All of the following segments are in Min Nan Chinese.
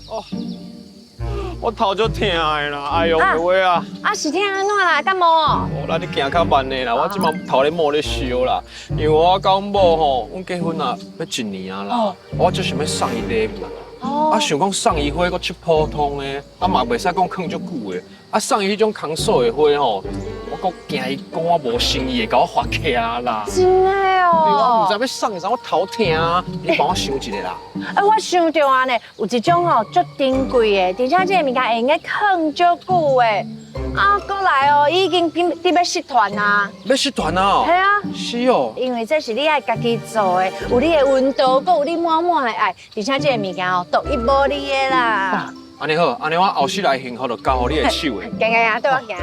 哦，我頭足疼的啦，哎呦喂啊！啊，是疼按怎啦？感冒？哦，那你行較慢的啦，我這馬頭咧冒咧燒啦，因為我佮阮某吼，阮結婚啊欲一年啊啦，我足想欲送伊禮物。啊，想講送伊花，閣足普通的，啊嘛袂使講囥足久的，啊送伊彼種空手的花吼，我閣驚伊講我無誠意，會共我罰起來啦。真的哦。我毋知欲送伊啥，我頭疼啊！你幫我想一下啦。哎，我想著啊呢，有一種吼足珍貴的，而且這个物件會用得囥足久的。啊，閣來哦，已經佇欲失傳啊！欲失傳啊？係啊。是哦。因為這是你愛家己做的，有你的溫度，閣有你滿滿的愛，而且這个物件哦，獨一無二的啦。按呢好，按呢我後世來幸福就交予你的手的。行行行，綴我行。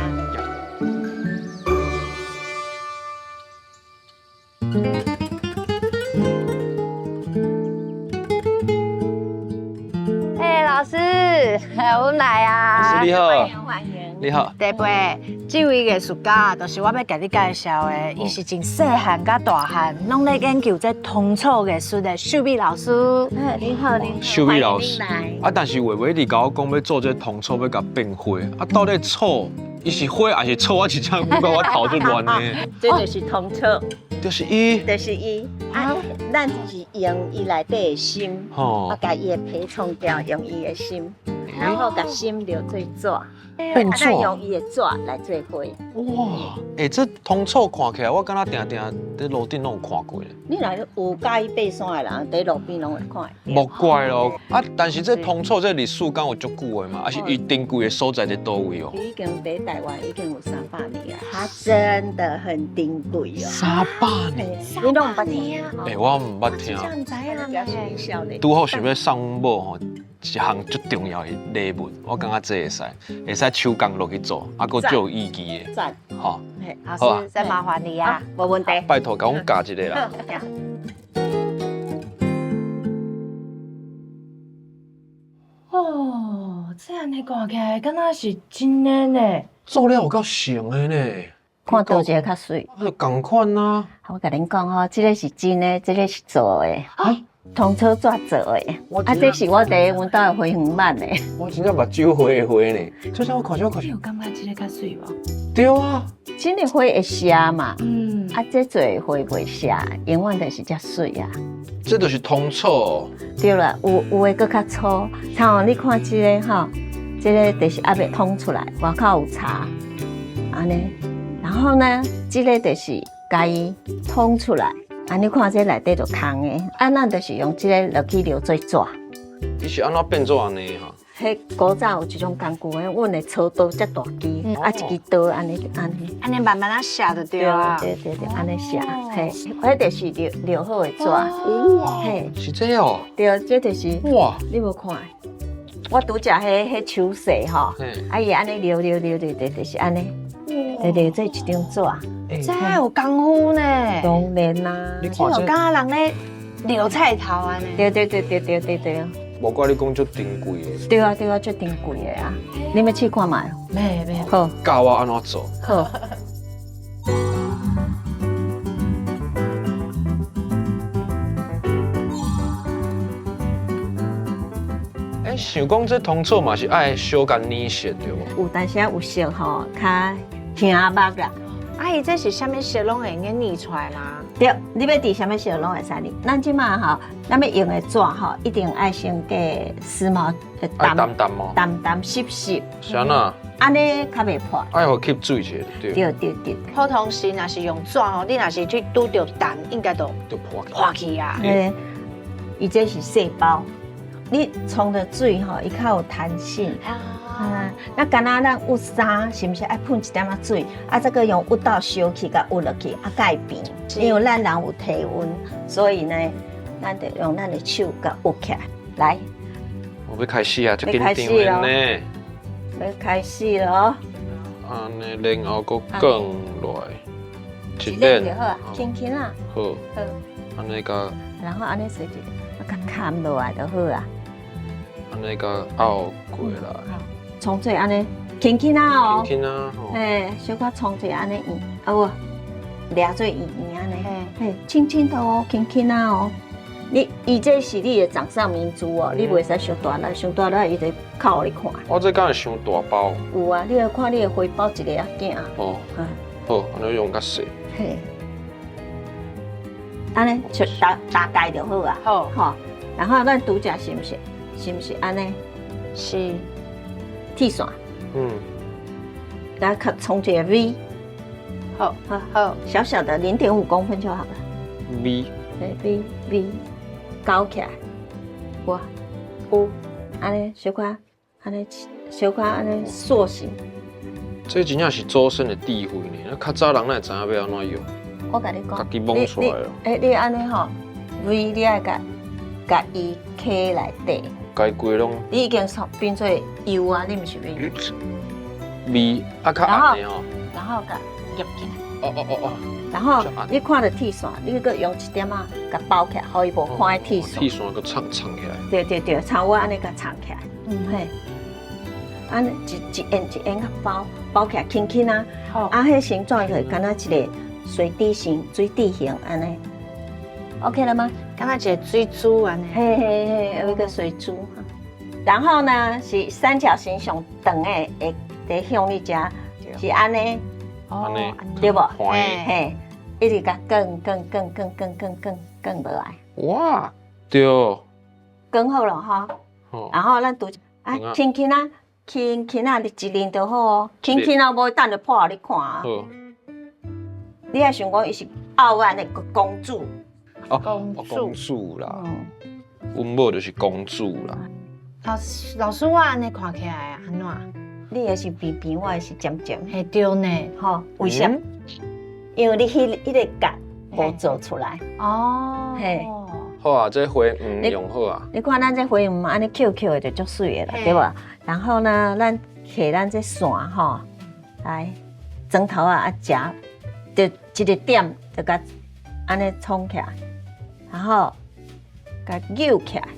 哎，老師，阮來啊！老師你好，歡迎歡迎。你好。第八，這位藝術家就是我欲共你介紹的，伊是從細漢佮大漢，攏咧研究這通草藝術的秀美老師。你好，你好。秀美老師。啊，但是偉偉你共我講欲做這通草，欲共變花，啊，到底草，伊是花還是草？我真正感覺我頭足亂的。這就是通草。就是伊。就是伊。啊，咱是用伊內底的心，啊，共伊的皮沖掉，用伊的心，然後共心留做紙。變紙，用伊的紙來做花。哇，欸，這通草看起來，我敢若定定佇路頂攏有看過。你若有佮意爬山的人，佇路邊攏會看。莫怪咯，啊，但是這通草這歷史敢有足久的嘛？還是伊珍貴的所在佇佗位哦？已經佇台灣已經有300年啊，它真的很珍貴哦。300年，你攏毋捌聽？欸，我毋捌聽。這毋知影呢。拄好想欲送阮某吼一項足重要的禮物，我感覺這會使，會使手工落去做，啊，閣足有意義的。讚，吼，老師，再麻煩你啊，無問題。拜託，共阮教一下啦。哦，這按呢看起來，敢若是真的呢？做了有夠成的呢。看佗一個較媠。啊，就仝款啊。我共恁講吼，這个是真的，這个是做的。啊。通草紙做的，啊，這是我佇阮兜的花園挽的。我真正目睭花的花呢，這啥我看著我看著。你有感覺這个較媠無？對啊。真的花會謝嘛？嗯。啊，這做的花袂謝，永遠就是遮媠啊。這就是通草。對啦，有的閣較粗，像你看這个吼，這个就是猶未通出來，外口有柴，按呢。然後呢，這个就是共伊通出來。啊！你看這內底就空的，啊，咱就是用這个落去留做紙。伊是按怎變做按呢哈？彼古早有一種工具，阮的操刀遮大支，啊，一支刀按呢按呢，按呢慢慢仔寫就對啊。對對對，按呢寫，嘿，彼就是留留好的紙。哇，嘿，是這哦。對，這就是。哇，你無看？我拄則彼手勢吼，啊伊按呢留留留留，就是按呢，就留這一張紙。這有功夫呢，當然啦，這有敢若人咧留菜頭按呢。對對對對對對對。無怪你講足珍貴的。對啊對啊，足珍貴的啊！你欲試看覓？欲欲。好。教我按怎做？好。欸，想講這通草嘛是愛小共染色對無？有當時仔有色吼，較顯目啦。啊，伊這是啥物色攏會用得染出來嗎？對，你欲滴啥物色攏會使染。咱這馬吼，咱欲用的紙吼，一定愛先過絲毛，愛澹澹哦，澹澹濕濕。是按怎？按呢較袂破。愛予吸水者對。對對對。普通時若是用紙吼，你若是去拄著澹，應該就破破去啊。欸，伊這是細胞，你沖著水吼，伊較有彈性。啊，那敢若咱熨衫，是毋是愛噴一點仔水？啊，再閣用熨斗燒去，共熨落去，啊，才會平。因為咱人有體溫，所以呢，咱就用咱的手共熨起來。來，我欲開始啊，足緊張的呢。欲開始囉。按呢，然後閣捲落來，一輪就好啊，輕輕啊。好。好。按呢共。然後按呢隨一，啊，共崁落來就好啊。按呢共拗過來。沖水按呢，輕輕啊哦，輕輕啊，嘿，小可沖水按呢圓，啊無，掠做圓圓按呢，嘿，輕輕的哦，輕輕啊哦，你伊這是你的掌上明珠哦，你袂使傷大力，傷大力伊就扣予你看。我這敢會傷大包？有啊，你來看你的花苞一個仔囝。哦，好，按呢用較細。嘿，按呢就大大概就好啊。好，吼，然後咱拄才是毋是？是毋是按呢？是。鐵線。來較衝一個 V。好，好，好，小小的0.5公分就好了。 V。對，V V，勾起來。哇，有。按呢小可，按呢小可按呢塑形。這真正是祖先的智慧呢。那較早人哪會知影欲按怎用？我共你講，家己摸出來哦。欸，你按呢吼，V 你愛共共伊磕內底。該規攏。你已經變做 U 啊，你毋是 V。 V 啊，較暗的吼。然後共夾起來。哦哦哦哦。然後你看著鐵線，你閣用一點仔共包起來，予伊無看彼鐵線。鐵線閣藏藏起來。對對對，像我按呢共藏起來。嘿。按呢一一円一円共包包起來，輕輕啊。好。啊，彼形狀就敢若一個水滴形、水滴形按呢。OK 了嗎？敢若一個水珠按呢。嘿嘿嘿，有一個水珠。然後呢，是三角形上長的，會佇向你遮，是按呢。按呢，對無？嘿，一直共捲捲捲捲捲捲捲捲落來。哇，對。捲好了哈。然後咱拄啊，輕輕啊，輕輕啊，你一輪就好哦。輕輕啊，無等就破予你看啊。好。你愛想講伊是傲慢的公主。哦，公主啦。阮某就是公主啦。老師，老師，我按呢看起來按怎？你的是平平，我的是尖尖。嘿對呢，吼，為啥？因為你彼個角無做出來。哦。嘿。好啊，這花黃用好啊。你看咱這花黃按呢抾抾的就足媠的啦，對無？然後呢，咱摕咱這線吼，來針頭仔啊夾，就一個點就共按呢衝起來，然後共扭起來。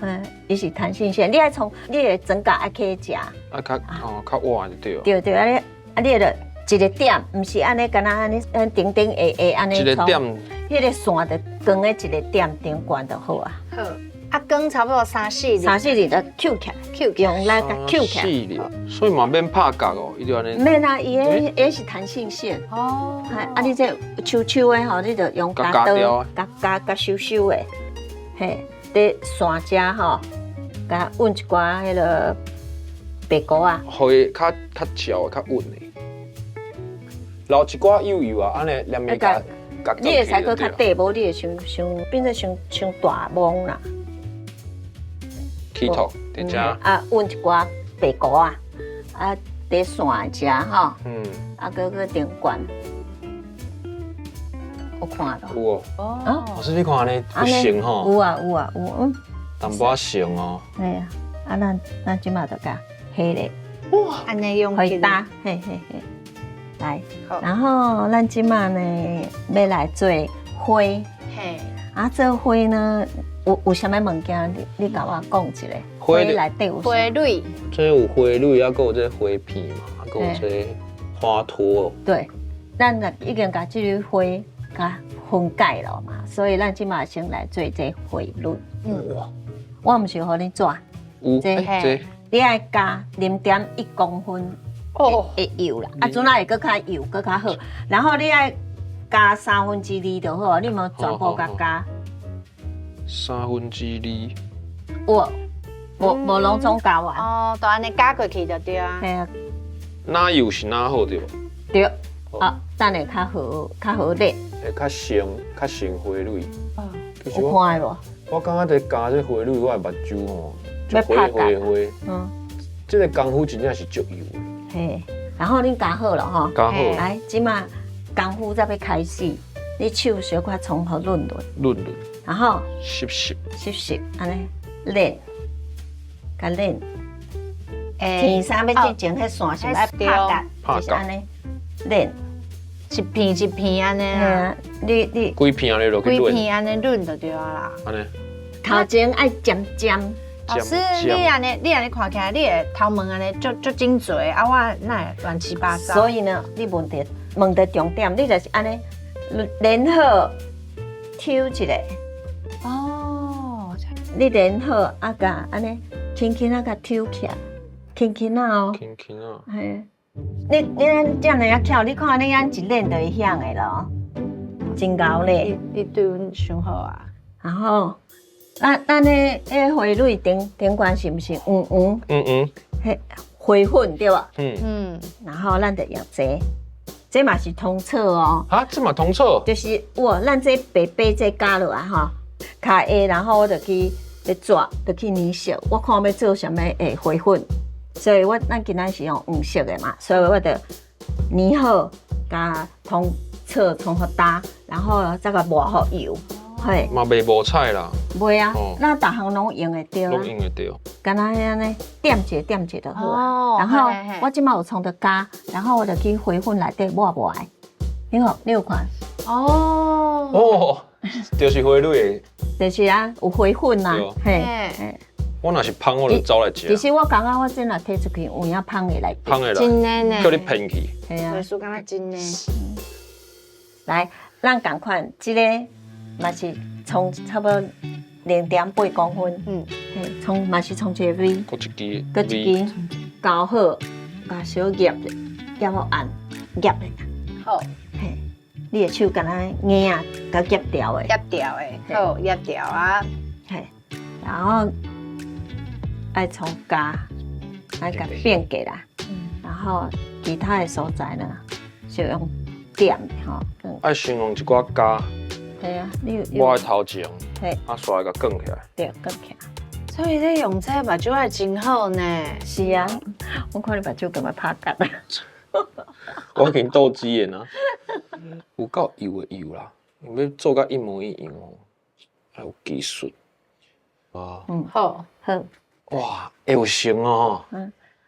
嗯，伊是彈性線，你愛從你的針甲愛去夾。啊，較哦較倚就對。對對，啊你啊你著一個點，毋是按呢，敢若按呢，按頂頂下下按呢。一個點。彼個線就扛佇一個點頂懸就好啊。好，啊，捲差不多三四厘。三四厘就抾起來，抾用力共抾起來。四厘，所以嘛免拍結哦，伊就按呢。免啊，伊彼彼是彈性線。哦。啊，你這手手的吼，你就用鉸刀，共鉸共修修的，嘿。佇線遮吼，共揾一寡彼个白菇仔，予伊較較焦、較穩的。留一寡幼幼啊，按呢連面共你會使閣較短，無你會傷傷變做傷傷大網啦。起托佇遮。啊，揾一寡白菇仔，啊，佇線遮吼，啊，閣閣頂懸。有看到？有哦。老師你看按呢有成吼？有啊有啊有，嗯。淡薄仔成哦。嘿啊，啊咱咱這馬就共起咧。哇，按呢用可以搭，嘿嘿嘿。來，然後咱這馬呢欲來做花。嘿。啊，做花呢，有啥物物件？你共我講一下。花內底有花蕊。這有花蕊，啊，閣有這花片嘛，啊，閣有這花托。對，咱已經共這蕊花共分解了嘛，所以咱這馬先來做這花蕊。哇！我毋是予你紙，有這這，你愛加0.1公分的油啦，啊，陣仔會閣較幼，閣較好。然後你愛加2/3就好，你毋全部共加。2/3。有，無無攏總加完。哦，就按呢加過去就對啊。嘿啊。哪幼是哪好對無？對，啊，等下較好，較好咧。會較成，較成花蕊。有看無？我感覺佇加這花蕊，我的目睭吼，就花花花。這个功夫真正是足幼的。嘿，然後恁加好了吼。加好。來，這馬功夫才欲開始，你手小可創予潤潤。潤潤。然後。濕濕。濕濕，按呢練，共練。天生欲進前，彼線是愛拍結，就是按呢練。一片一片按呢啊。你你。規片按呢落去規片按呢潤就對啊啦。按呢。頭前愛尖尖。老師，你按呢，你按呢看起來，你的頭毛按呢足足整齊，啊，我哪會亂七八糟？所以呢，你問題問著重點，你就是按呢連好，抽一下。你連好啊，共按呢輕輕仔共抽起來，輕輕仔哦。輕輕啊。嘿，你按遮爾仔巧，你看你按一練就會曉的咯，真𠢕咧。你對阮傷好啊。然後，咱彼花蕊頂頂懸是毋是黃黃？嗯嗯。彼花粉對無？嗯。然後咱就用這，這嘛是通草哦。啊，這嘛通草？就是有，咱這白白這加落來吼，跤下，然後我就去咧紙，就去染色。我看欲做啥物花粉，所以我咱今仔是用黃色的嘛，所以我就染好，共通草沖予焦，然後再共抹予油。嘿，嘛袂無彩啦。袂啊，咱逐項攏用會著啊。攏用會著。敢若按呢點一下點一下就好啊。然後我這馬有沖著膠，然後我就去花粉內底抹抹的。你看，你有看？哦。哦，就是花蕊。就是啊，有花粉啊。嘿。我若是芳，我就走來食。其實我感覺我這若提出去，有影芳會來。芳會來。真的呢。叫你騙去。係啊。老師感覺真的。來，咱仝款，這个嘛是沖差不多0.8公分。嘿，沖嘛是沖一个 V。閣一支。閣一支，攪好，共小夾者，夾予按，夾咧。好。嘿，你的手敢若硬啊，共夾牢的。夾牢的，好，夾牢啊。嘿，然後愛從膠，愛共變過來，然後其他的所在呢，就用點的吼。愛先用一寡膠。對啊，你抹佇頭前，嘿，啊，煞來共捲起來。對，捲起來。所以你用這目睭愛真好呢。是啊，我看你目睭敢欲拍結啊。我已經鬥雞眼啊，有夠油的油啦，欲做甲一模一樣哦，還有技術。啊，好，好。哇，會有型哦。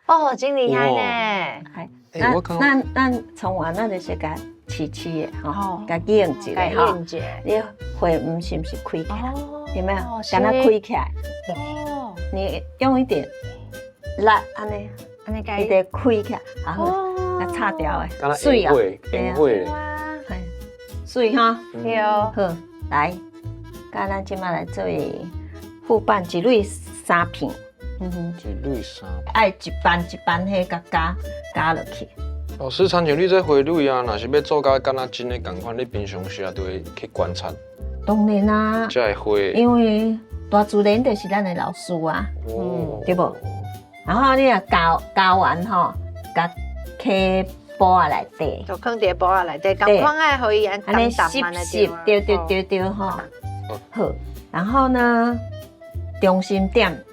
哦，真厲害呢。欸，我感覺咱沖完，咱就是共黐黐的吼，共擰一下吼。你花毋是毋是開起來？有沒有？共它開起來。哦。你用一點力，按呢，按呢，伊就開起來，然後共插掉的，媠啊，煙火，媠哈。對。好，來，佮咱這馬來做副瓣一蕊三片。一蕊三片。愛一瓣一瓣彼共加加落去。老師，親像你這花蕊啊，若是欲做甲敢若真的仝款，你平常時啊都會去觀察。當然啦。才會花。因為大自然就是咱的老師啊，對無？然後你若攪攪完吼，共放煲仔內底，就放佇煲仔內底，仝款愛予伊按按呢澹澹濕濕，對對對對吼。好，然後呢，中心點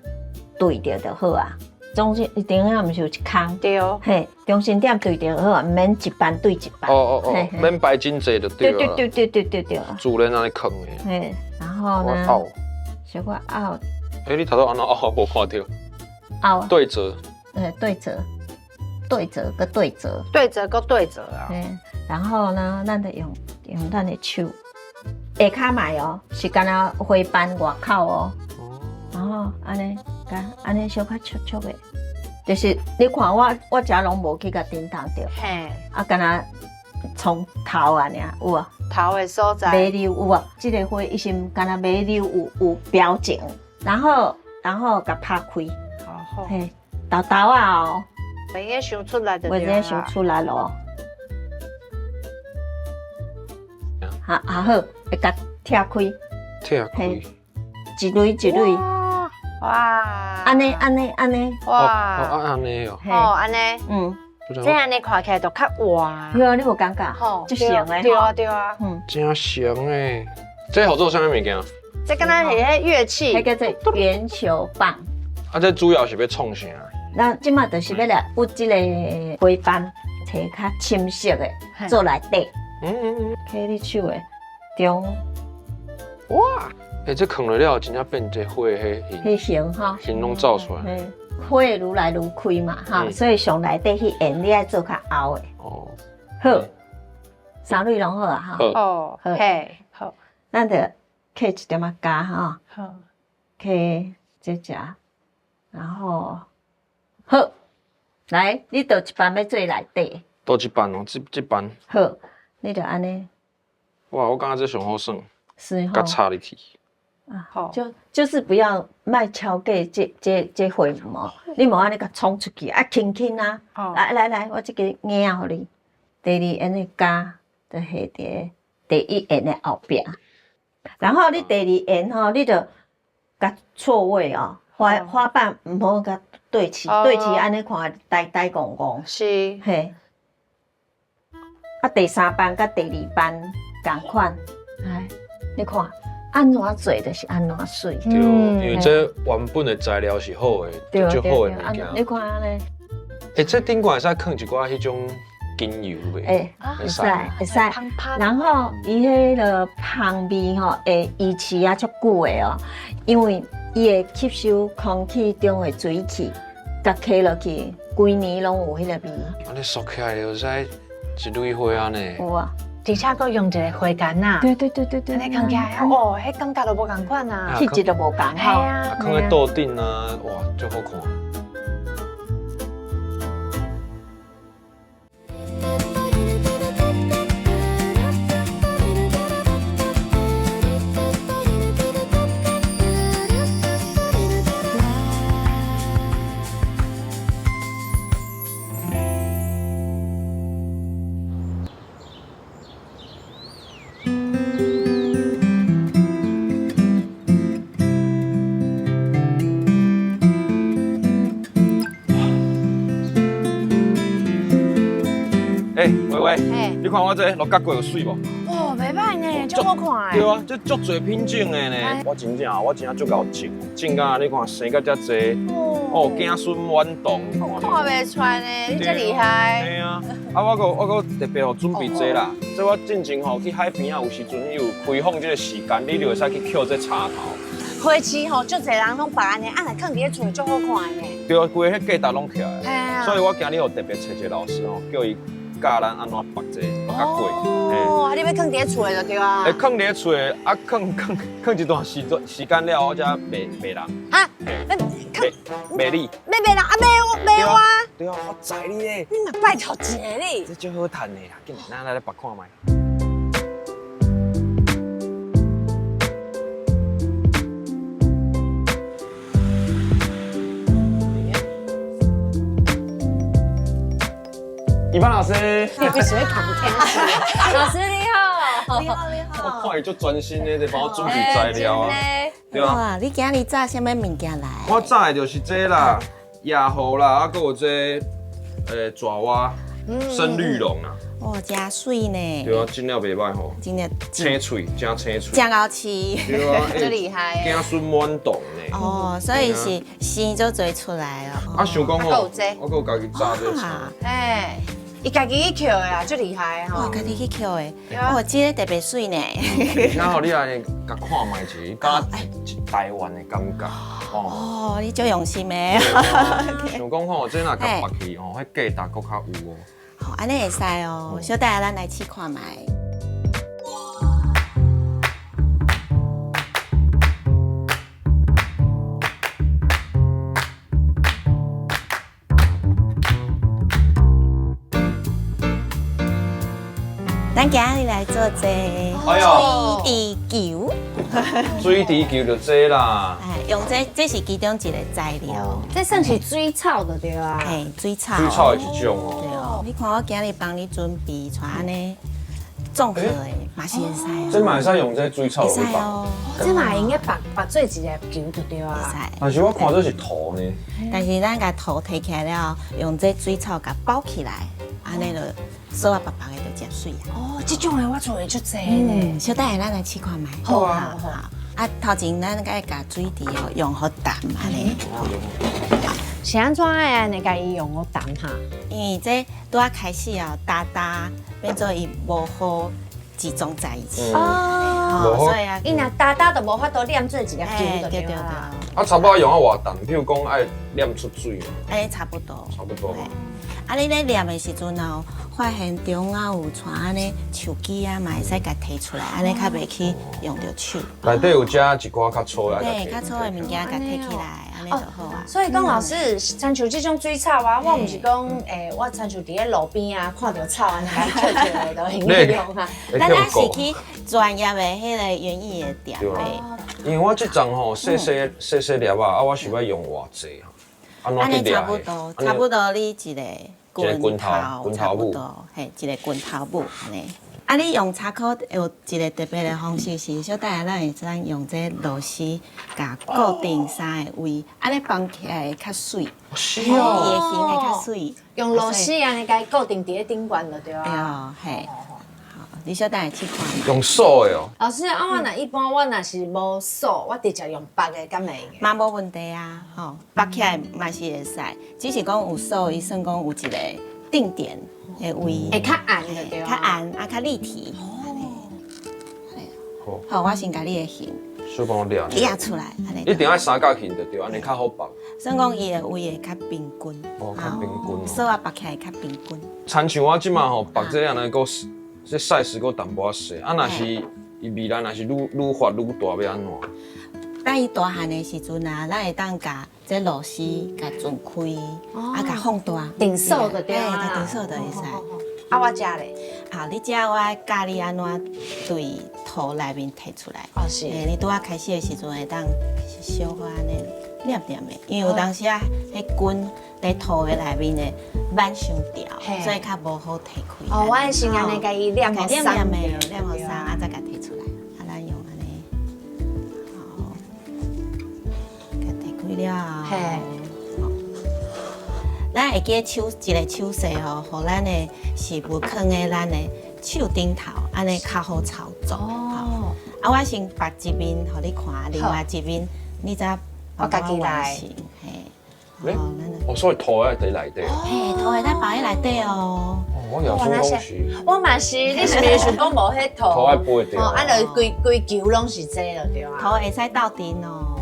對著就好啊。中心頂仔毋是有一空？對。嘿，中心點對著好啊，毋免一瓣對一瓣。哦哦哦，免擺真濟就對了。對對對對對對。自然按呢囥的。嘿，然後呢？拗。小可拗。欸，你頭拄按怎拗？我無看著。拗。對折。對折，對折閣對折。對折閣對折啊。嘿，然後呢，咱就用用咱的手，下跤莫哦，是敢若花瓣外口哦。然後按呢，共按呢小可戳戳的，就是你看我我遮攏無去共叮當著。嘿。啊，敢若從頭啊爾有無？頭的所在。尾溜有無？這个花伊是敢若尾溜有表情，然後共拍開。好。嘿，沓沓仔哦。袂用傷出來就袂用傷出來咯。啊啊好，會共拆開。拆開。一蕊一蕊。哇！按呢按呢按呢。哇！哦，按呢哦。哦，按呢。這按呢看起來就較活。對啊，你無感覺？吼，足像的。對啊對啊。真像的。這號做啥物物件？這敢若是彼樂器。彼叫做圓球棒。啊，這主要是欲創啥？咱這馬就是欲來挖這个花瓣，揣較深色的做內底。揢你手的中。哇！欸，這囥落了，真正變一个花的彼形。彼形吼。形攏走出來。花會愈來愈開嘛，哈，所以上內底彼緣你愛做較厚的。哦。好，三蕊攏好啊，哈。好。嘿，好。咱就揢一點仔膠吼。好。揢這隻，然後好，來，你倒一瓣欲做內底。倒一瓣哦，這這瓣。好，你就按呢。哇，我感覺這上好耍。是共插入去。啊，就是不要莫超過這花毛，你無按呢共衝出去，啊輕輕啊，來來來，我這個夾予你。第二緣的加，就下佇第一緣的後壁。然後你第二緣吼，你就共錯位哦，花瓣毋好共對齊，對齊按呢看呆呆戇戇。嘿。啊，第三瓣佮第二瓣仝款，來，你看按怎做就是按怎媠。對，因為這原本的材料是好的，足好的物件。你看按呢？欸，這頂懸會使囥一寡彼種精油袂？欸，會使會使。然後伊彼个香味吼，會維持啊足久的哦，因為伊會吸收空氣中的水汽，共吸落去，規年攏有彼个味。按呢縮起來就使一蕊花按呢。有啊，而且閣用一个花矸仔。對對對對對。按呢囥起來，哦，彼感覺就無仝款啊，氣質就無仝。係啊。囥佇桌頂啊，哇，足好看。欸，薇薇，你看我這鹿角果有媠無？哇，袂䆀呢，足好看對啊，這足濟品種的呢。我真正足𠢕種，種甲你看生甲遮濟，哦，子孫滿堂。看袂出來呢，你遮厲害。嘿啊，啊，我閣特別予準備這啦，這我進前吼去海邊仔有時陣有開放這個時間，你就會使去抾這柴頭。花市吼，足濟人攏擺按呢，啊，若囥佇咧厝足好看的呢。對啊，規个彼價值攏起來。所以我今日有特別揣一個老師吼，叫伊教咱按怎縛這鹿角果。哦，啊，你欲囥佇咧厝的就對啊。會囥佇咧厝的，啊，囥一段時間了後，我才賣賣人。哈？賣你？欲賣人啊？賣我賣我？對啊，我知你咧。你嘛拜託一下你。這足好趁的啦，緊來，咱來來縛看覓。一帆老師，你必須要旁聽。老師你好，你好你好。我看伊足專心的，在幫我準備材料啊。對啊。哇，你今日炸啥物物件來？我炸的就是這啦，椰核啦，啊，閣有這爪哇深綠龍啊。哇，真媠呢。對啊，真了袂䆀吼。真的。青喙，真青喙。真𠢕飼。對啊，真厲害。子孫滿堂呢。哦，所以是生做濟出來哦。啊，想講哦，我閣有家己炸這個。哎。伊家己去抾的啊，足厲害的吼！家己去抾的，哦，這個特別媠呢。而且吼，你按呢共看覓一下，敢台灣的感覺。哦，你足用心的。想講吼，這若共縛去吼，彼價值閣較有哦。好，按呢會使哦，小等下咱來試看覓。咱今日來做這水滴球，水滴球就這啦。哎，用這這是其中一個材料，這算是水草就對啊。哎，水草。水草的一種哦。對哦，你看我今日幫你準備，像按呢綜合的嘛是會使。這嘛會使用這水草會使哦。這嘛會用得縛縛做一個球就對啊。會使。但是我看這是土呢。但是咱共土提起來了，用這水草共包起來，按呢就。索仔縛縛的就真媠啊！哦，這種的我厝裡足濟呢。小等下咱來試看覓。好啊，好。啊，頭前咱愛共水滴哦用予澹按呢。是按怎愛按呢共伊用予澹哈？因為這拄仔開始哦，焦焦變做伊無好集中在一起。哦，所以啊，伊若焦焦就無法度黏做一個球就對啦。啊，差不多用啊偌澹，比如講愛黏出水。哎，差不多。差不多。啊，你咧黏的時陣哦，發現中間有像按呢樹枝啊，嘛會使共提出來，按呢較袂去用著手。內底有遮一寡較粗的。對，較粗的物件共提起來，按呢。按呢就好啊。所以講老師，親像這種水草啊，我毋是講我親像佇咧路邊啊，看著草按呢抾抾的就會用啊。咱也是去專業的彼个園藝的店對買。因為我這陣吼細細細細粒啊，啊我想欲用偌濟啊？按按呢怎去掠差不多，差不多你一个一个拳頭拳頭母差不多，嘿，一個拳頭母按呢。啊，你用插箍有一个特別的方式是，小等下咱會使用這螺絲共固定三个位，按呢綁起來會較媠，是伊的哦，形會較媠。用螺絲按呢共伊固定佇咧頂懸就對啊。對，嘿，好，你小等下試看覓。用鎖的哦。老師啊，我若一般我若是無鎖，我直接用縛的，敢會用？嘛無問題啊，吼，縛起來嘛是會使，只是講有鎖，伊算講有一個定點的位，會較按就對啊。較按啊，較立體。好，好，我先共你的形小幫我掠。掠出來，按呢。一定愛三角形就對，按呢較好縛。算講伊的位會較平均。哦，較平均哦。鎖仔縛起來較平均。親像我這馬吼縛這按呢閣這 size 閣淡薄仔細，啊若是伊未來若是愈愈發愈大欲按怎？等伊大漢的時陣啊，咱會當共這螺絲共轉開，啊，共放大。定鎖就對啊。對，定鎖就會使。啊，我這咧。好，你這我教你按怎對圖內面提出來。哦，是。欸，你拄仔開始的時陣會當小可按呢黏黏的，因為有當時啊，彼菌佇塗的內面的挽傷條，所以較無好提開。哦，我愛先按呢共伊黏予黏黏的，黏予鬆，啊，再共提出來。啊，咱用按呢，好，共提開了。嘿。咱會記手一个手勢吼，予咱的食物囥佇咱的手頂頭，按呢較好操作。哦。啊，我先縛一面予你看，另外一面你再我家己來。嘿。哦，所以塗愛佇內底。嘿，塗會使包佇內底哦。我也想講是。我嘛是，你是毋是想講無彼塗？塗愛背著。哦，啊，就規規球攏是這就對啊。塗會使鬥陣哦。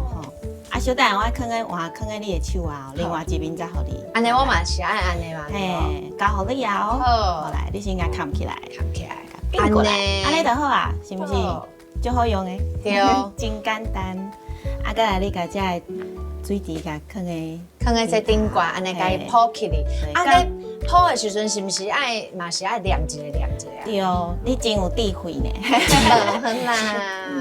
啊，小等下我囥佇換囥佇你的手啊，另外一面再予你。按呢我嘛是愛按呢嘛。嘿，交予你啊。好，來，你先共崁起來。崁起來。變過來，按呢就好啊，是毋是？足好用的。對。真簡單。啊，閣來你共這个水池共囥佇。囥佇這頂懸，按呢共伊鋪起來。啊，你鋪的時陣是毋是愛嘛是愛黏一个黏一個啊？對，你真有智慧呢。無啦，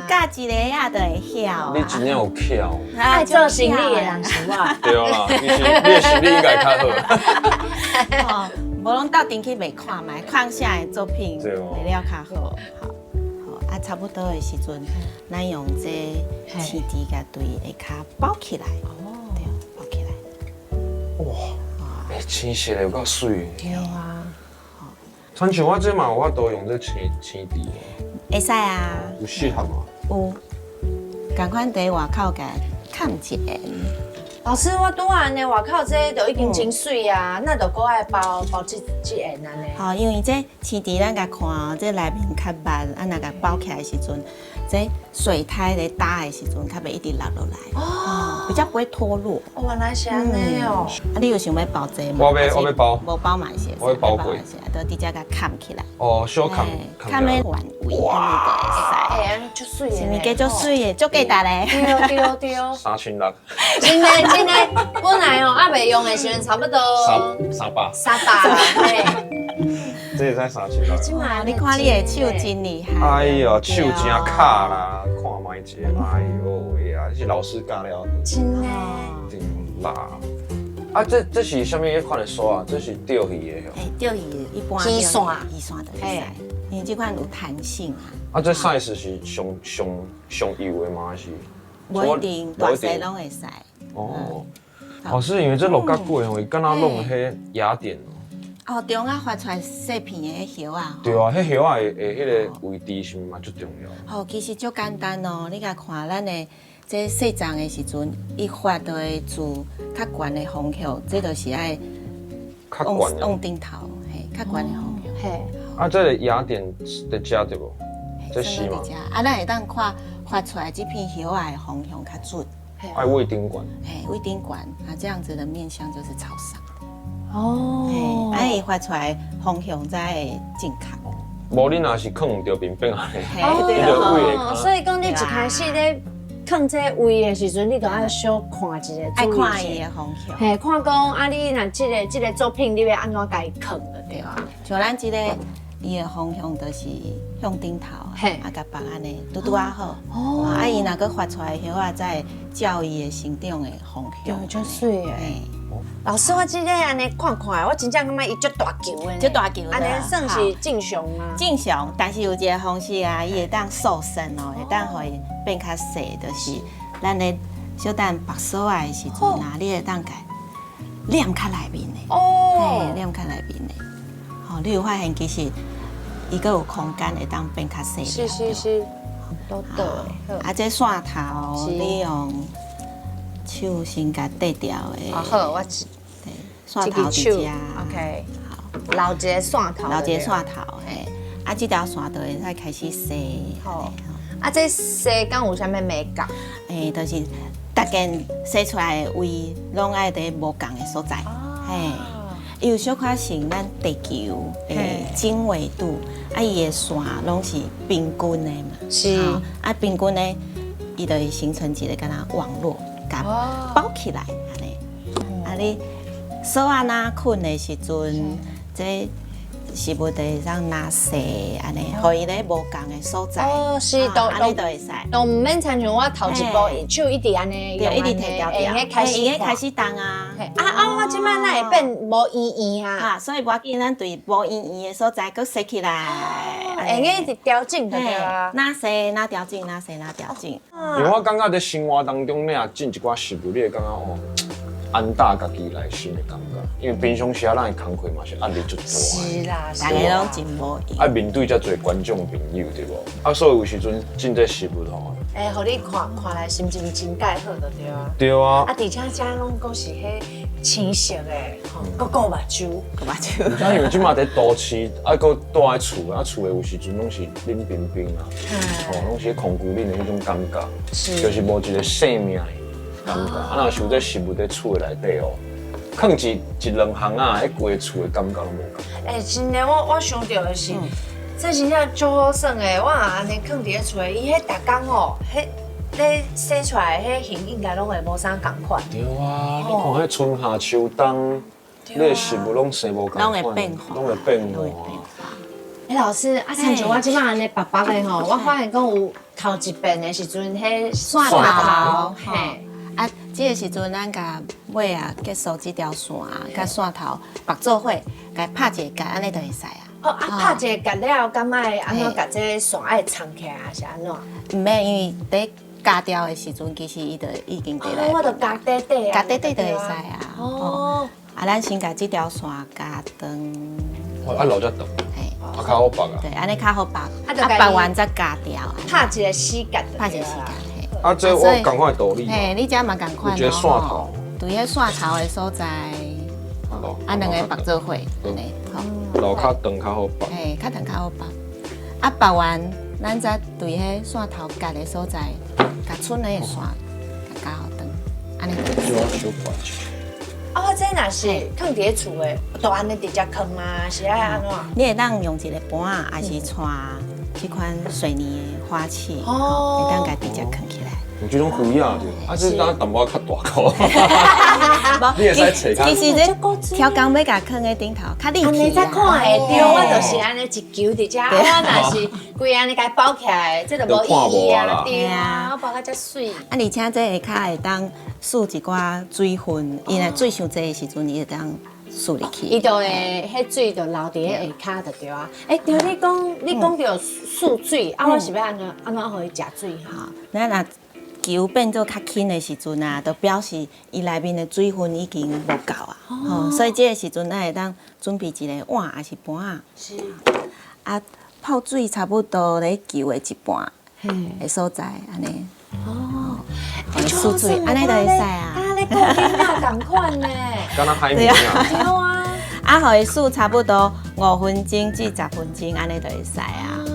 教一個仔就會曉。你真正有巧。愛做生理的人是我。對啦，你是你的生理應該較好。哦，無攏鬥陣去賣看覓，看啥的作品賣了較好。好，好啊，差不多的時陣，咱用這青枝共對下跤包起來。哦，對，包起來。哇，欸，青色的有夠媠。對啊。親像我這嘛有法度用這青青枝。會使啊。有適合嗎？有，仝款佇外口共崁一個。老師，我拄仔按呢外口這就已經真媠啊，那就閣愛包包這這緣按呢？吼，因為這青枝咱共看哦，這內面較密，啊若共包起來的時陣，這水苔咧打的時陣，較袂一直落落來。哦，比較不會脫落。哦，原來是按呢哦。啊，你有想欲包這嗎？我欲包。無包嘛是。我欲包過。就直接共崁起來。哦，小崁。崁的原位，按呢就會使。欸，按呢足媠的。是毋是足媠的，足價值咧？對對對。3600。真的真的，本來哦，猶未用的時陣差不多三百。 300，嘿。這會使3600。你看你的手真厲害。哎呦，手真巧啦，看覓一下，哎呦喂啊，這是老師教了。真的。真辣。啊，這是啥物款的紗啊？這是釣魚的。欸，釣魚一般。魚線。魚線就會使，因為這款有彈性啊。啊，這 size 是上上上幼的嗎？還是？無一定，大細攏會使。哦，老師，因為這鹿角粿吼，伊敢若弄彼芽點哦。哦，中啊發出來細片的彼葉仔。對啊，彼葉仔的彼个位置是毋是嘛足重要？吼，其實足簡單哦，你共看咱的這細叢的時陣，伊發就會自較懸的方向，這就是愛較懸往頂頭，嘿，較懸的方向。嘿。啊，這個芽點佇遮對無？這是嗎？啊，咱會當看發出來這片葉仔的方向較準。愛位頂懸。嘿，位頂懸，啊，這樣子的面向就是朝上。哦。啊，伊發出來方向才會正確。無你若是囥毋著面變按呢，對哦。所以講你一開始咧囥這位的時陣，你都愛小看一下，愛看伊的方向。嘿，看講啊，你若這個作品，你欲按怎共伊囥就對啊？像咱這個，伊的方向就是向頂頭，啊，共縛按呢，拄拄仔好。哦。啊，伊若閣發出來葉仔，才會照伊的成長的方向。足媠的。老師，我這個按呢看看，我真正感覺伊足大球的。足大球。按呢算是正常啊？正常，但是有一個方式啊，伊會當塑身哦，會當予伊變較細，就是咱咧小等縛索仔的時陣啊，你會當共攕較內面的。哦。攕較內面的。吼，你有發現其實伊閣有空間會當變較細。是是是。都對。啊，這線頭你用手先共綴掉的。好，我對，線頭佇遮。 OK。好，留一个線頭。留一個線頭，嘿。啊，這條線就會使開始洗。好。啊，這洗敢有啥物眉角？欸，就是逐件洗出來的位，攏愛佇無仝的所在。嘿。伊有小可像咱地球的經緯度，啊，伊的線攏是平均的嘛。是。啊，平均的，伊就會形成一個敢若網絡，共包起來，按呢。啊，你索仔若綑的時陣，這食物就會當拉細按呢，予伊咧無仝的所在。哦，是，都按呢就會使。都毋免親像我頭一步手一直按呢，對，一直提牢牢，會開始會開始動啊。啊啊！我這擺哪會變無圓圓啊？啊，所以無要緊，咱對無圓圓的所在閣洗起來。會用一直調整就對啊。哪洗哪調整，哪洗哪調整。因為我感覺佇生活當中，你若種一寡食物，你會感覺哦，安搭家己內心的感覺。因為平常時啊，咱的工課嘛是壓力足大。是啦，大家攏真無閒。愛面對遮濟觀眾朋友，對無？啊，所以有時陣種這食物吼，會予你看看來心情真蓋好就對啊。對啊。啊，而且遮攏閣是彼青色的，吼，閣顧目睭，顧目睭。啊，因為這馬佇都市，啊，閣蹛佇厝，啊，厝的有時陣攏是冷冰冰啊，吼，攏是空孤冷的彼種感覺，就是無一個生命的感覺。啊，若是有這食物佇厝的內底哦，囥一一兩項啊，彼規个厝的感覺攏無仝。欸，真的，我想著的是，這真正足好耍的。我若按呢囥佇咧厝的，伊彼逐工哦，彼咧洗出來的彼形應該攏會無啥仝款。對啊，你看彼春夏秋冬，你的食物攏生無仝款，攏會變化，攏會變化。欸，老師，啊，親像我這擺按呢縛縛的吼，我發現講有頭一遍的時陣，彼線頭，嘿。啊，這個時陣咱共尾啊結束這條線，共線頭縛做伙，共拍一個結，按呢就會使啊。哦，啊，拍一個結了後，敢愛按怎共這個線愛藏起來，還是按怎？毋免，因為佇加調的時陣，其實伊就已經佇內。我就加短短啊。加短短就會使啊。哦。啊，咱先共這條線加長。哦，啊，留遮長。嘿。啊，較好縛啊。對，按呢較好縛。啊，縛完再加調。拍一個死結。拍一個死結。啊，這我仝款的道理。嘿，你這嘛仝款。有一個線頭。對，彼線頭的所在。啊，兩个縛做伙，按呢，好。留較長較好縛。嘿，較長較好縛。啊，縛完，咱再對彼線頭結的所在，共剩的線，共加予長，按呢。就我小掛一下。啊，我這若是囥佇咧厝的，就按呢直接囥嗎？是愛按怎？你會當用一个盤仔，還是帶這款水泥的花器，會當共直接囥起來。用這種灰啊，對，啊，這敢淡薄仔較大箍。你會使揣較。其實這挑工欲共囥佇頂頭，較立體。按呢才看會著，我就是按呢一球佇遮，我若是規按呢共包起來，這就無意義啊，對啊，我包甲遮媠。啊，而且這下跤會當蓄一寡水分，伊若水傷濟的時陣，伊會當蓄入去。伊就會，彼水就留佇彼下跤就對啊。欸，對，你講著蓄水，啊，我是欲按怎按怎予伊食水哈？咱若球變做較輕的時陣啊，就表示伊內面的水分已經無夠啊。吼，所以這個時陣咱會當準備一個碗，抑是盤仔。是。啊，泡水差不多咧球的一半的所在，按呢。哦。蓄水，按呢就會使啊。啊，咧顧囡仔仝款呢。敢若海綿啊。對啊。啊，予伊蓄差不多5分鐘至10分鐘，按呢就會使啊。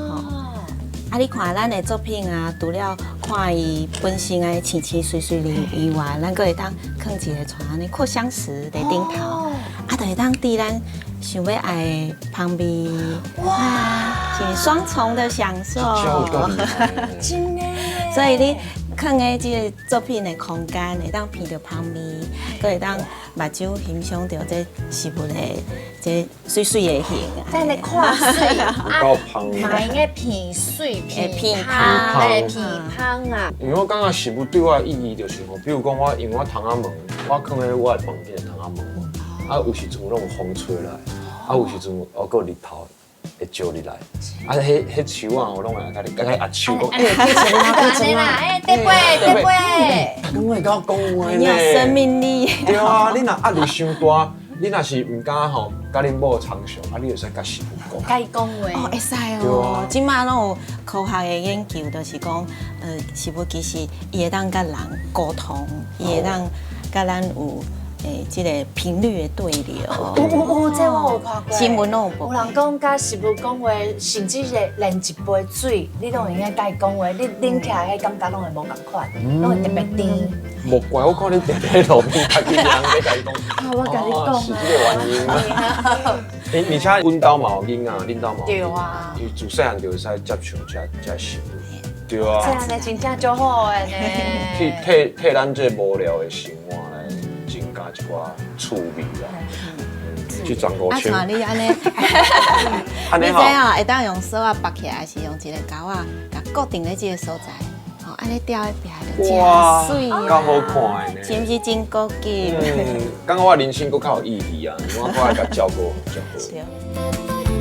啊，你看咱的作品啊，除了看伊本身的青青媠媠以外，咱閣會當囥一个帶按呢擴香石佇頂頭，啊，就會當佇咱想欲愛的香味，哇，是雙重的享受。真所以你囥囥佇這个作品的空間，會當聞著芳味，閣會當目睭欣賞著這食物的這媠媠的形。咱來看媠，夠芳。嘛會用鼻媠、鼻芳、鼻芳啊。因為我感覺食物對我的意義就是吼，比如講我因為我窗仔門，我囥佇我的房間的窗仔門，啊有時陣攏有風吹來，啊有時陣哦閣日頭會照入來，啊彼彼樹仔吼攏會共你共你握手講，欸，起床啊，起床啊，欸，得過得過，敢會共我講話很有生命力。對啊，你若壓力傷大，你若是毋敢吼，佮恁某參詳，啊，你會使佮食物講。共伊講話。哦，會使哦。這馬攏有科學的研究，就是講，食物其實伊會當佮人溝通，伊會當佮咱有這個頻率的對流。有有有，這我有看過。新聞攏有報。有人講佮食物講話，甚至是連一杯水，你攏會用共伊講話，你啉起來彼感覺攏會無仝款，攏會特別甜。莫怪我看你定定佇路邊家己人咧共伊講。啊，我共你講。是這個原因。欸，而且阮兜嘛有囡仔，恁兜嘛有。對啊。伊自細漢就會使接受這這食物。對啊。這按呢真正足好的呢。替替替咱這無聊的生活來增加一寡趣味啦。這十五千。啊，像你按呢，你知哦，會當用索仔縛起來，還是用一個鈎仔共固定佇這个所在？吼，按呢吊佇壁就真媠啊，夠好看的呢。是毋是真高級？嗯，感覺我人生閣較有意義啊，我閣愛共照顧照顧。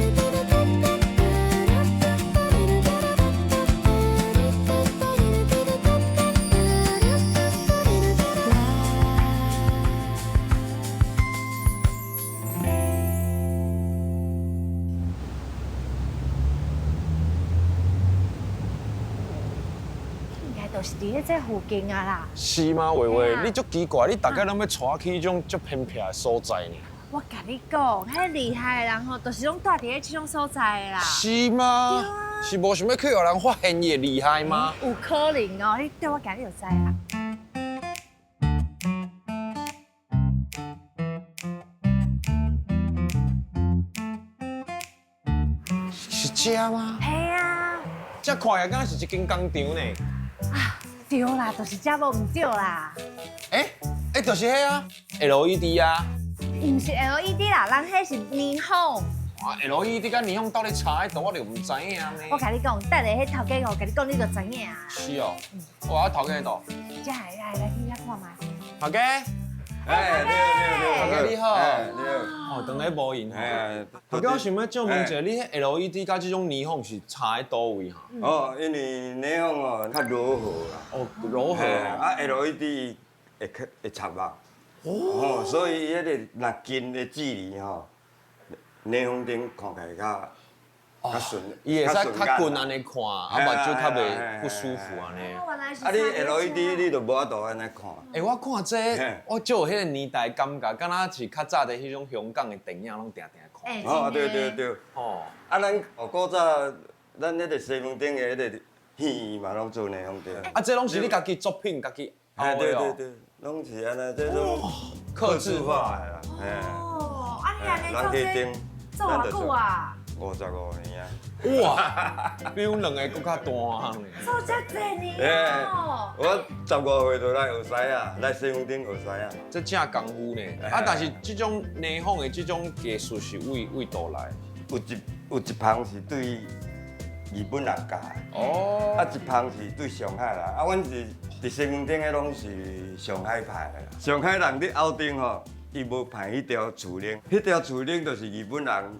應該就是佇咧這附近啊啦。是嗎？葳葳，你足奇怪，你逐擺攏欲帶我去彼種足偏僻的所在呢？我共你講，彼厲害的人吼，就是攏蹛佇咧這種所在的啦。是嗎？是無想欲去予人發現伊的厲害嗎？有可能哦，你綴我行你就知啦。是這嗎？嘿啊！這看起來敢若是一間工廠呢。啊，對啦，就是這無毋對啦。欸欸，就是彼啊，LED 啊。毋是 LED 啦，人彼是霓虹。啊，LED 佮霓虹到底差佇佗，我就毋知影呢。我共你講，等下彼頭家哦，共你講，你就知影。是哦，哇，頭家佇佗？這來來來去遐看覓。頭家。哎，對對對，頭家你好。你好。哦，當咧無閒。哎，頭家我想欲借問一下，你彼 LED 佮這種霓虹是差佇佗位哈？哦，因為霓虹哦較柔和啦。哦，柔和。啊，LED 會會插目。哦。所以彼个若近的距離吼，霓虹燈看起來較較順，伊會使較近按呢看，啊目睭較袂不舒服按呢。啊，你 LED 你就無法度按呢看。欸，我看這個，我就有彼个年代感覺，敢若是較早佇彼種香港的電影攏定定看。哦，對對對。哦。啊，咱古早，咱彼個西門町的彼個戲院嘛，攏做霓虹燈。啊，這攏是你家己作品，家己凹的哦。對對對，攏是按呢，這種客製化的啦。哦，啊，你按呢做這做偌久啊？ 55年啊！哇，比阮兩个閣較大漢呢。做遮濟年哦！我15歲就來學師仔，來西門町學師仔。這正功夫呢。啊，但是這種霓虹的這種技術是為為佗來？有一旁是對日本人教的，哦，啊一旁是對上海人。啊，阮是佇西門町的攏是上海派的。上海人佇凹燈吼，伊無派彼條厝燈，彼條厝燈就是日本人。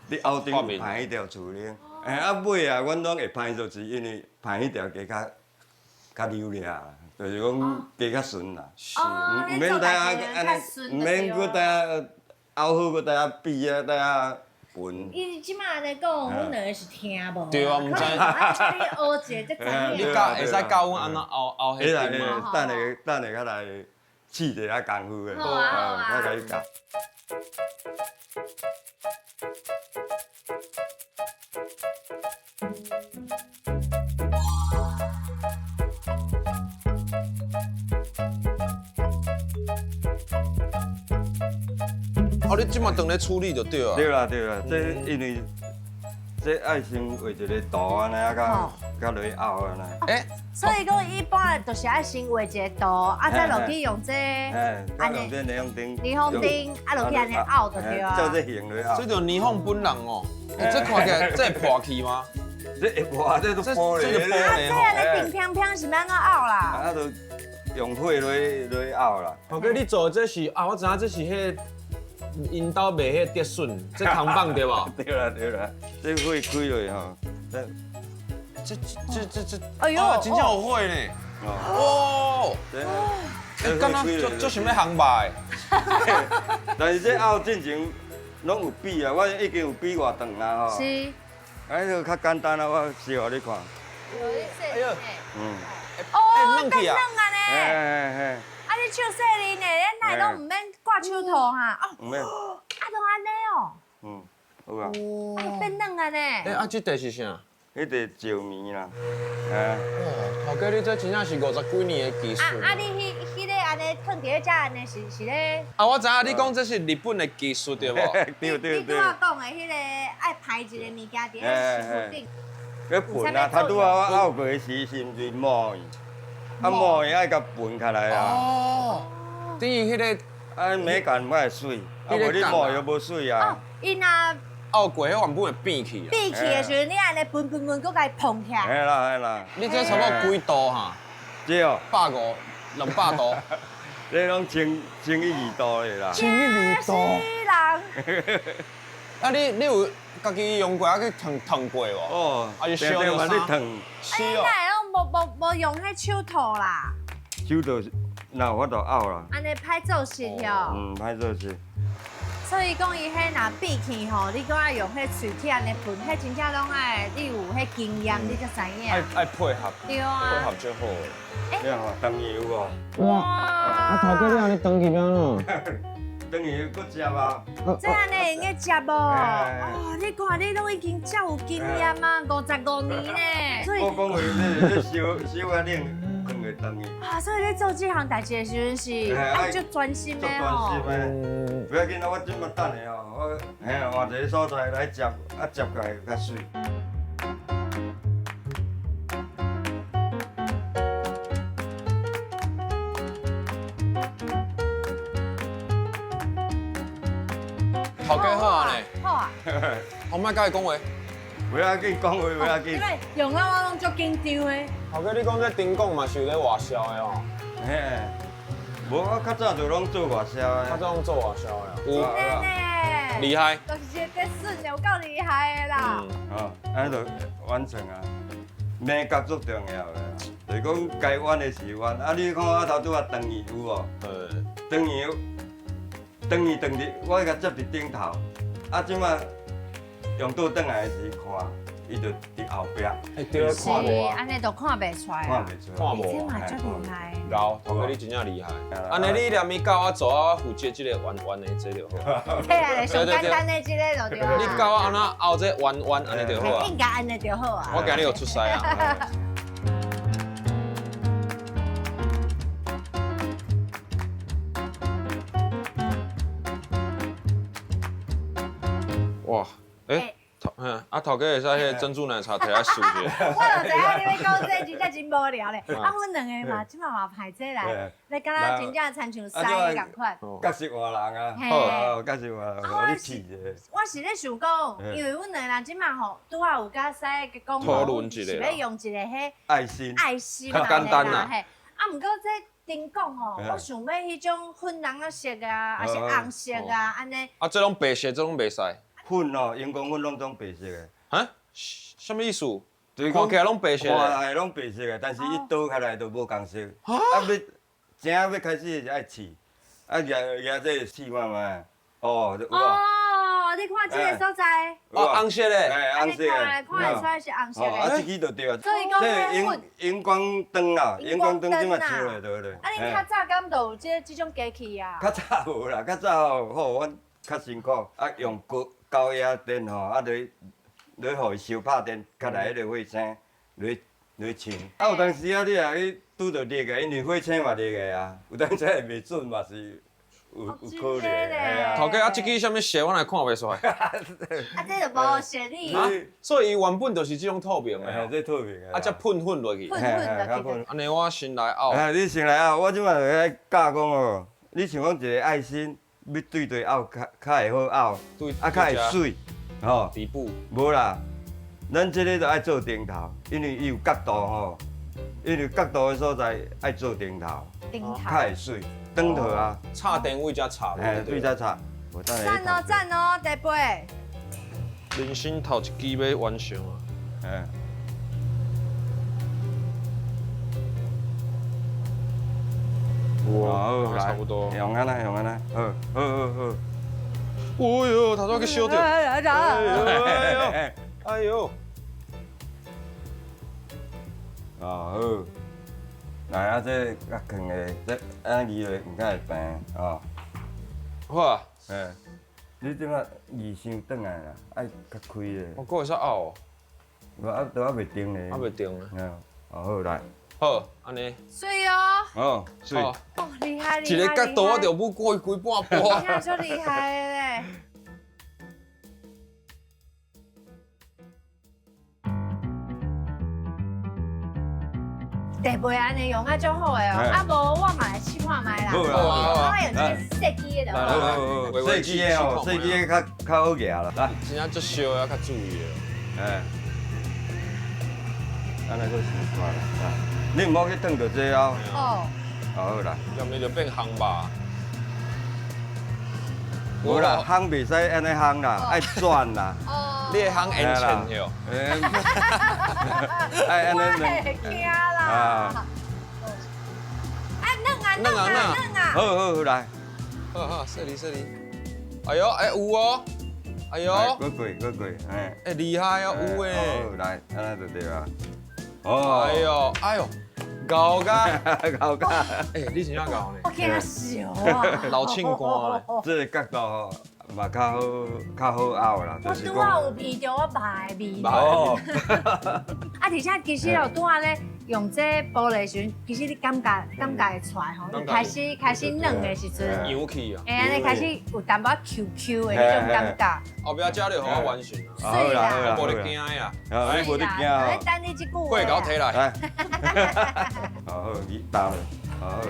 佇凹燈有歹彼條厝燈，欸啊尾啊，阮攏會歹就是因為歹彼條加較較流掠，就是講加較順啦。毋免帶啊按呢，毋免閣帶啊凹好，閣帶啊比啊，帶啊分。伊這馬按呢講，阮兩个是聽無。對啊，毋知。你學一下才知影。你教會使教阮按怎凹凹彼燈嗎？等下等下，較來試一下功夫的，好啊好啊，我共你教。哦，你這馬當咧處理就對啊。對啦對啦，這因為這愛先畫一个圖按呢，啊，佮佮落去拗啊啦。欸，所以講一般就是愛先畫一个圖，啊，再落去用這，哎，用這霓虹燈，霓虹燈，啊落去按呢拗就對啊。照這形落拗。這就霓虹本人哦，這看起來這會破去嗎？這會破，這都玻璃。這玻璃啊，這按呢乒乒乓是欲按怎拗啦？啊，就用火落落去拗啦。頭家你做的這是啊，我知影這是彼个𪜶兜賣彼个竹筍，這扛棒對無？對啦對啦，這火開落吼，這這這這這，哎喲，真正有火呢！哦，欸，敢若足足想欲烘肉的。但是這拗進前攏有比啊，我已經有比偌長啊吼。是。啊，這個較簡單啊，我示予你看。哎呦，嗯。哦，變軟啊呢！啊，你手細膩呢，你哪會攏毋免掛手套哈？哦，毋免。啊，都按呢哦。嗯，好啊。啊，變軟啊呢。欸，啊，這塊是啥？彼塊石棉啦。啊。哇，頭家你這真正是50幾年的技術。啊啊！你彼彼个按呢囥佇咧遮按呢是是咧？啊，我知影你講這是日本的技術對無？對對對。你拄仔講的彼个愛排一个物件佇咧師傅頂。彼盤啊，頭拄仔我拗過的時，是毋是磨去？啊磨去愛共盤起來啊。哦。等於彼个啊美感才會媠，啊無你磨又無媠啊。哦，伊若拗過，彼原本會變去啊。變去的時陣，你按呢歕歕歕，閣共伊膨起來。嘿啦嘿啦。你這差不多幾度哈？這哦。 150、200度。這攏1120度的啦。1120度。死人。啊你你有家己用過啊去燙燙過無？哦，啊是燒著衫。是哦。你哪會攏無無無用彼手套啦？手套哪有法度拗啦？按呢歹做事哦。嗯，歹做事。所以講伊彼若變去吼，你閣愛用彼喙齒按呢噴，彼真正攏愛你有彼經驗，你才知影。愛愛配合。對啊。配合就好。你看，長魚有無？哇！啊頭家你按呢長去欲按怎？長魚閣接啊！這按呢會用得接無？哦，你看你攏已經遮有經驗啊，55年呢。所以我講話，你你燒燒啊冷，放會長魚。啊，所以你做這項代誌的時陣是愛足專心的吼。足專心的，不要緊啊，我這馬等下哦，我嘿換一個所在來接，啊接過來較媠。頭家好啊呢，好啊。我莫佮伊講話。不要緊，講話不要緊。因為用到我攏足緊張的。頭家，你講這燈管嘛是有咧外銷的哦。嘿，無我較早就攏做外銷的。較早攏做外銷的。真的呢。厲害。就是這個筍有夠厲害的啦。哦，按呢就完成啊。美感足重要的，就是講該彎的時彎。啊，你看我頭拄仔長魚有無？長魚，長魚長佇，我共接佇頂頭。啊，這馬用倒轉來的時看，伊就佇後壁。欸，對，看無啊？按呢就看袂出來。看袂出來。看無。這嘛足厲害。老，頭家你真正厲害。按呢你連伊教我做啊，我負責這個彎彎的這就好。對啊，上簡單的這个就對啊。你教我按怎拗這彎彎按呢就好啊。應該按呢就好啊。我今日有出師啊。哇，欸，頭，啊頭家會使彼个珍珠奶茶提來試一下。我就知影你欲講這真正真無聊咧。啊，阮兩個嘛，這馬嘛排這來，來敢若真正親像師仝款。角色換人啊，好，角色換人，予你試一下。我是咧想講，因為阮兩个人這馬吼，拄仔有佮師講，討論一下，是欲用一个彼愛心，愛心較簡單啦。嘿，啊，毋過這燈管吼，我想欲彼種粉紅仔色啊，抑是紅色啊，按呢。啊，這攏白色，這攏袂使。粉哦，熒光粉攏總白色的。啊？啥物意思？看起來攏白色的。看來攏白色的，但是伊倒開來就無仝色。啊，欲正欲開始就愛試，啊，舉舉這個試看覓。哦，有無？哦，你看這个所在。哦，紅色的。欸，紅色的。看會出來是紅色的。啊，這支就對啊。所以講，這個熒熒光燈啊，熒光燈這馬照來對不對？啊，恁較早敢就有這這種機器啊？較早無啦，較早吼，好，阮較辛苦，啊，用高高壓電吼，啊，落落予伊燒拍電，較來彼个火星，落落穿。啊，有當時啊，你若去拄著熱的，因為火星嘛熱的啊，有當時會袂準嘛是，有可能。嘿啊。頭家啊，這支啥物色，我來看袂出來。啊，這就無色你。啊，所以伊原本就是這種透明的。嘿，這透明的。啊，才噴粉落去。噴粉落去。按呢我先來拗。哎，你先來拗，我這擺就來教講哦。你想講一個愛心，欲對對拗較較會好拗，啊較會媠，吼。底部。無啦，咱這個就愛做頂頭，因為伊有角度吼，因為角度的所在愛做頂頭，較會媠，轉頭啊。插電位才插。嘿，對才插。讚哦讚哦，第八。人生頭一支欲完成啊！嗯。哇，差不多。用按呢，用按呢，好，好好好。哎呦，頭拄仔去燒著。哎呦，哎呦。哦好，來啊，這較囥的，這按呢移落，毋敢會平哦。好啊。嗯，你這擺移傷轉來啦，愛較開的。我閣會使拗。無啊，都還袂定咧。還袂定咧。嗯，哦好來。好，按呢。媠哦。哦，媠。哦，厲害厲害。一个角度我就舞過規半波。真正足厲害的咧。地皮按呢用啊足好的哦，啊無我嘛來試看覓啦。好啊，我用這個細支的就好。細支的哦，細支的較較好舉啦。來，真正足燒的，較注意的。哎，按呢閣傷大啦，你毋好去轉著這哦。哦。好啦。要毋就變烘吧。無啦，烘袂使按呢烘啦，愛轉啦。哦。你會烘煙塵喲。愛按呢。我會驚啦。啊，軟啊軟啊軟啊。好好好來。好好，細膩細膩。哎喲，哎有哦。哎喲。閣過閣過，哎。哎厲害哦，有誒。好來，按呢就對啊。哦。哎喲，哎喲，𠢕甲，𠢕甲。哎，你真正𠢕呢？我驚燒啊！老唱歌咧。這個角度吼，嘛較好，較好拗啦。我拄仔有聞著我肉的味。哦。啊，而且其實哦，拄仔咧用這玻璃時陣，其實你感覺感覺會出來吼，開始開始軟的時陣，揚起啊。哎，按呢開始有淡薄仔 Q Q 的彼種感覺。後壁這就予我完成啦。好啦好啦，無咧驚的啦。你無咧驚哦。等你這句話。過來共我提來。來。好好，你打了，好。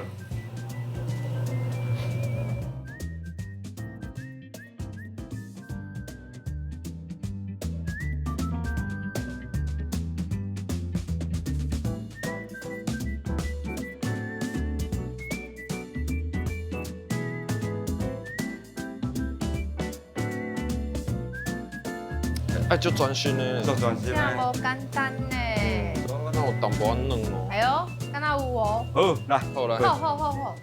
愛足專心的，足專心的，真無簡單呢。那有淡薄仔軟哦。哎喲，敢若有哦。好，來，好來。好好好好。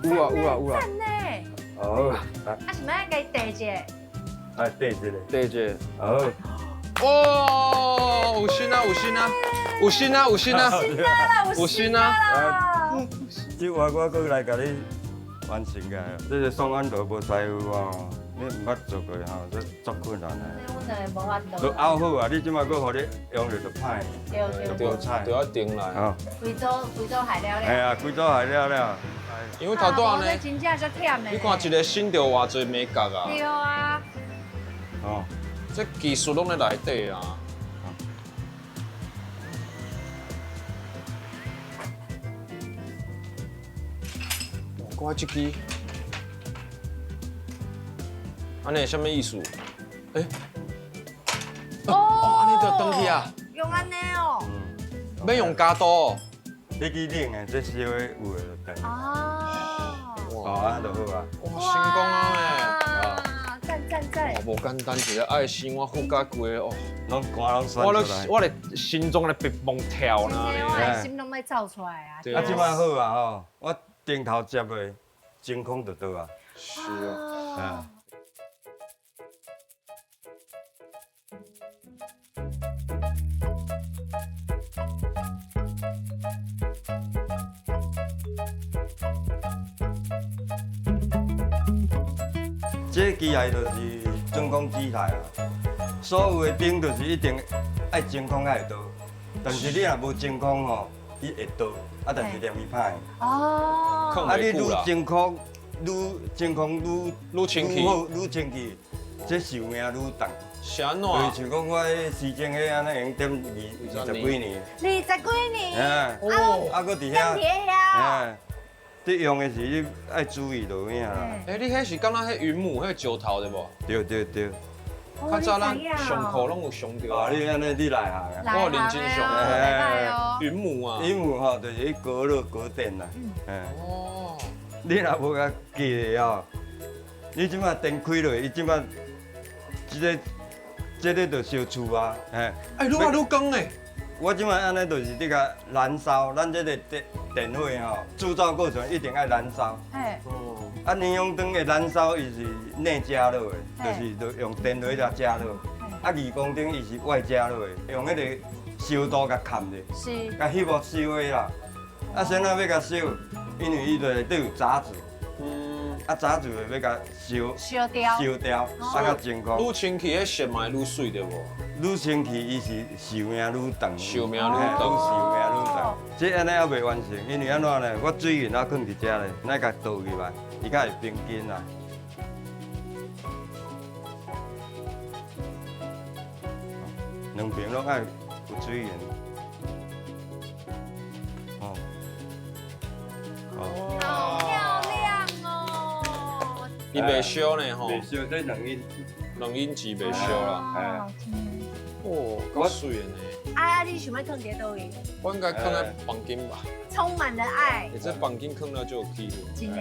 有啊有啊有啊。讚呢。好，來。啊，是欲愛共伊綴一下？來綴一下。綴一下。好。哦，有心啊有心啊，有心啊有心啊。有心啊啦。這話我閣來共你完成個，這個宋安都無師傅哦，你毋捌做過吼，這足困難的。阮兩个無法度。都拗好啊！你這馬閣予你用著就歹，對就無彩。就要定來。好。規組規組害了了。嘿啊，規組害了了。因為頭拄仔呢，真正足忝的。你看一個省著偌濟眉角啊。對啊。哦。這技術攏咧內底啊。我這支，按呢啥物意思？欸，哦，按呢就轉去啊？用按呢哦。欲用膠刀。這支冷的，這燒的有的就轉。哦。哦，按呢就好啊。哇，成功啊！讚讚讚！哇，無簡單，一個愛心我付甲規個哦，攏汗攏酸出來。我咧心臟咧砰砰跳呢。我的心攏欲走出來啊！啊，這擺好啊吼，我頂頭接落。真空就倒啊！是啊。這機械就是真空機台啊，所有的燈就是一定愛真空才會倒。但是你若無真空吼，伊會倒，啊，但是連伊歹。哦，放啊，你愈袂久啦，真空，愈真空愈愈清氣愈好，愈清氣，這壽命愈長。是按怎？就是像講我彼時鐘彼按呢已經點20幾年，二十幾年，啊，哦，啊，閣佇放遐，佇遐。哎，佇用的時你愛注意就有影啦。欸，你彼是敢若彼雲母彼個石頭對無？對對對，較早咱上課攏有上著啊，你按呢你內行啊？我有認真上哦。雲母啊。雲母吼，就是彼高熱高電啦，嗯。哦，你若無共記咧吼，你這擺電開落，伊這擺這個就燒厝啊，嘿。欸，愈來愈光欸。我這擺按呢就是佇共燃燒，咱這個電火吼，鑄造過程一定愛燃燒。嘿，哦，啊，霓虹燈的燃燒伊是內加熱的，就是就用電火來加熱。啊，二光燈伊是外加熱的，用彼個燒度共崁咧，共翕予燒的啦。啊，先怎欲共燒？因為伊內底有雜質。啊，雜質會欲共燒燒掉。燒掉，啊，較真空。愈清氣，彼色嘛會愈媠對無？愈清氣，伊是壽命愈長。壽命愈長。愈壽命愈長。這按呢猶未完成，因為按怎呢？我水銀還囥佇遮咧，咱共倒入來，伊較會平均啦。兩邊攏愛有水銀。哦。哦。好漂亮哦！伊袂燒呢吼，袂燒，這兩英尺。2英尺袂燒啦。哎。哦，夠媠的呢。啊，你想欲囥佇佗位？我應該囥佇房間吧。充滿了愛。欸，這房間囥了就有氣氛。真的。